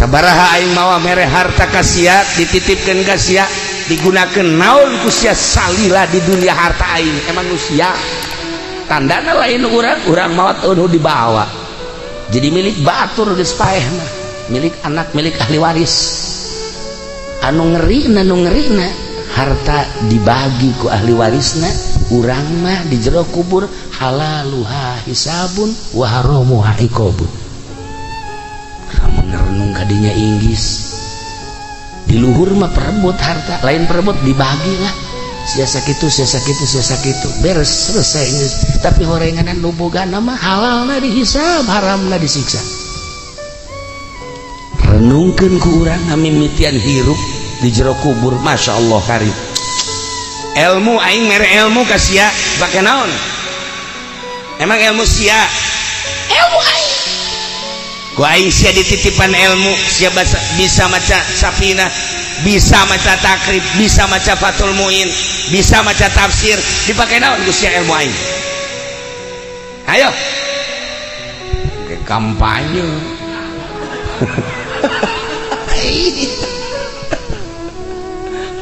Sabaraha aing mawa mere harta ka sia, dititipkeun ka sia, digunakeun naon ku sia salila di dunia harta aing. Emang nu sia tandana lain urang, urang maot eueuh dibawa. Jadi milik batur geus paeh mah, milik anak, milik ahli waris. Anu ngerina, nu ngerina harta dibagi ku ahli warisna, urang mah di jero kubur halaluha hisabun wa haramuha iqabun. Lamun renung kadinya inggis di luhur mah perebut harta, lain perebut dibagi lah, sia sakitu, sia sakitu, sia sakitu, beres selesai geus. Tapi horenganan nu bogana mah halalna dihisab, haramna disiksa. Renungkeun ku urang ngamimitian hirup di jero kubur, Masya Allah karim. Ilmu aing mere ilmu ka sia bake naon? Emang ilmu sia? Ilmu aing. Ku aing sia dititipan ilmu, sia bisa maca Safinah, bisa maca Takrib, bisa maca Fathul Muin, bisa maca tafsir, dipake naon ku sia ilmu aing? Ayo. Ke kampanye.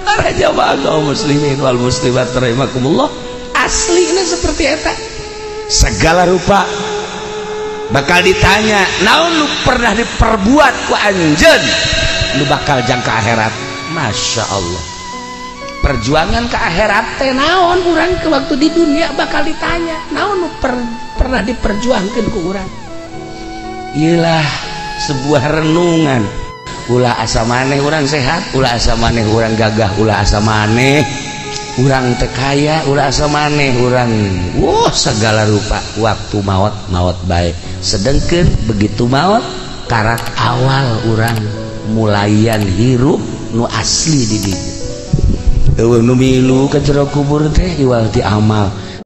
Para jamaah kaum muslimin wal muslimat rahimakumullah, aslinya seperti eta. Segala rupa bakal ditanya, naon lu pernah diperbuat ku anjeun, lu bakal jangka akhirat. Masya Allah, perjuangan ke akhirat teh naon urang ke waktu di dunia bakal ditanya, naon lu pernah diperjuangkeun ku urang. Iyalah sebuah renungan. Ulah asa maneh urang sehat, ulah asa maneh urang gagah, ulah asa maneh urang teu kaya, ulah asa maneh urang wah segala rupa. Waktu maot maot bae. Sedengkeun begitu maot karak awal urang mulayan hirup nu asli di dieu. Eueuh nu milu ka jero kubur teh iwal ti amal.